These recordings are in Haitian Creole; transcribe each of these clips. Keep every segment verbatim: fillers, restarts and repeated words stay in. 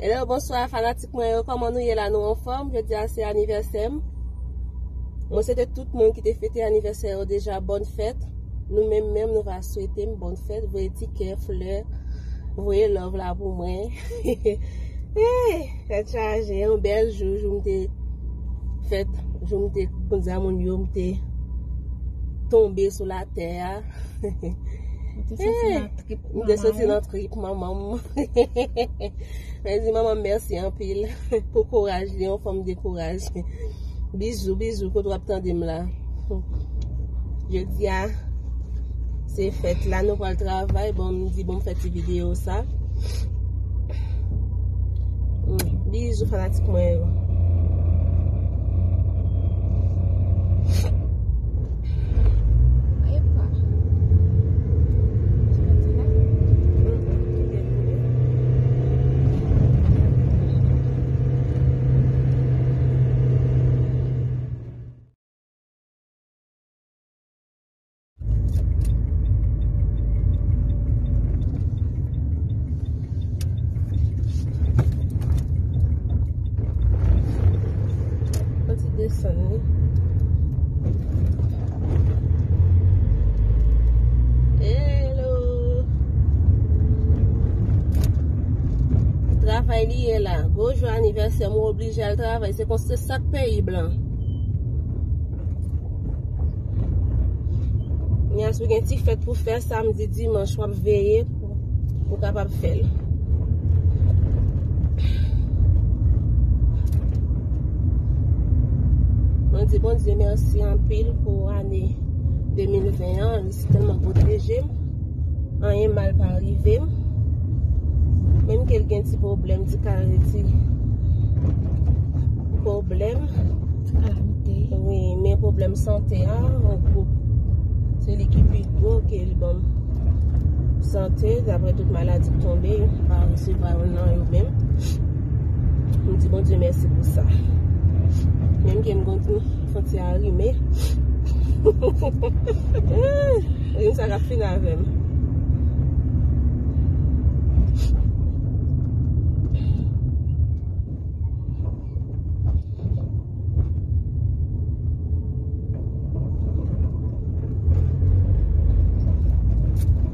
Hello, bonswa fanatik mwen yo, kòman nou ye la, nou anfòm? Jodi a se anivèsè m. Mwen swete tout moun ki te fete anivèsè yo deja bòn fèt. Nou menm menm nou va swete m bòn fèt, voye ti kè, flè, voye love la pou mwen. Eh, tèt chaje, yon bèl jou, jou m te fèt, jou m te, kounye a moun yo, m te tonbe sou latè a. Ou te soti nan trip manman w. M te soti nan trip manman m. Mwen di manman m mèsi anpil pou kouraj li, yon fanm de kouraj. Bizou, bizou, kote w ap tande m la. Jodi a, se fèt la, nou pral travay. Bon, m di, bon, m fè ti videyo sa. Mm, bizou, fanatik mwen yo. Epa. Yon ti desann wi. Hello. Travay li ye la. Gwo jou anivèsè m, ou oblije al travay. Se konsa, se sa k peyi blan. Kounya si w gen ti fèt pou fè samdi, dimanch, w ap veye pou, pou w kapab fè l. Mwen di Bondye mèsi anpil pou ane de mil ven an, li si tèlman pwoteje m. Anyen mal pa rive m. Menm ke l gen ti pwoblèm, ti kalite pwoblèm. Ti kalamite. Wi, men pwoblèm sante a, yon gwoup. Se li ki pi gwo ke li ban m sante, daprè tout maladi k tonbe, m pa resevwa youn nan yo menm. M di Bondye mèsi pou sa. Menm ke m konn fwontyè a rime. Rim sa k ap fin avè m.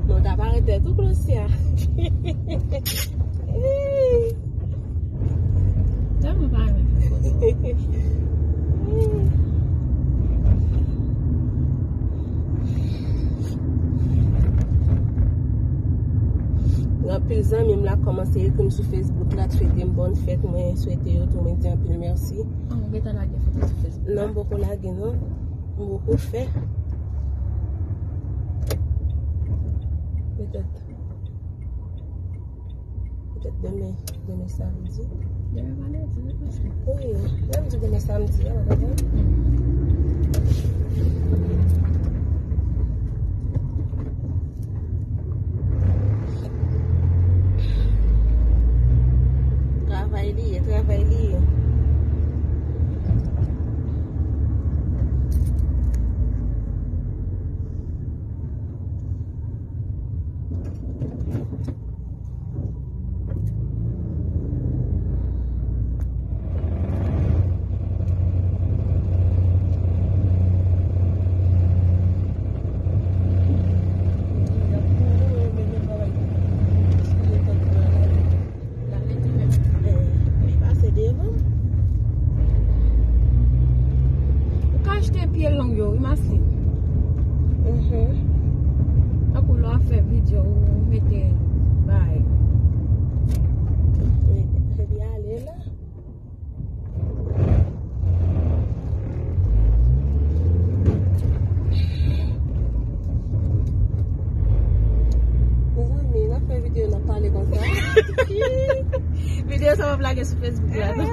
Non, ta parèt tou klosya. Tèlman pa renmen. Gen anpil zanmi m la kòmanse ekri m sou Facebook la, swete m bòn fèt, mwen swete yo tou, mwen di anpil mèsi. Ah, ou gentan lage foto sou Facebook la? Non, m poko lage non. M poko fè. Petèt. Petèt demen, demen samdi. Demen vandredi, wi, paske. Wi, lè m di demen samdi a, w konprann? Travay li ye, travay li ye. Li pase devan. Ou ka achte pye long yo, wi, Maslin. Mhm. Tankou lè w ap fè videyo, ou mete bay. Wi, epi ale la. Mezanmi, n ap fè videyo, n ap pale konsa. Videyo sa w ap lage sou Facebook la, non?